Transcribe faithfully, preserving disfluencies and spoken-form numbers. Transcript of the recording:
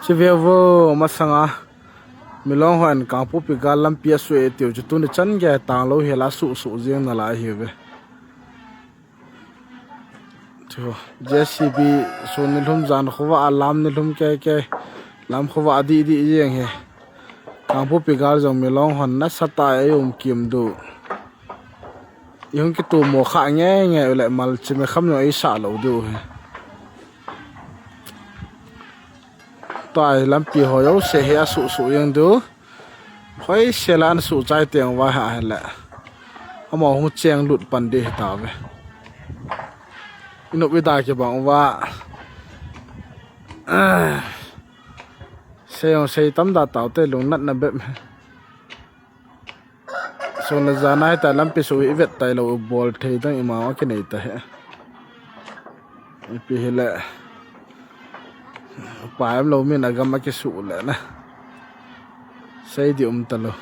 Chi ve vo, masanga Milong hon Kangpokpi gal lampi asuh e tiu chu tuni chan gei tanglou hela suh suh jeng nalai hiuve. Chu J C B sun nilhum jan khovah a lam nilhum kei kei lam khovah dih dih jeng hi. Kangpokpi gal jong Milong hon nasatah a eium kim diu. Ihung kitumo kha ngei ngei uleh malchime kham jong eisah lou diu hi. Tua hi lampi ho jouse hi asuh suh jeng diu. Hoisela ana suh chai teng uva hile amaho hung cheng lut pan ding hitauve. Inop ida kibang uva. Sei jong sei tam da taute, lungnatna bep hi. Sun le jan a hita lampi suh hi ivet tailou u bol thei dang ima akinei tahi. Ipi hile upai umlou, min agam akisuh le na sei ding um talou.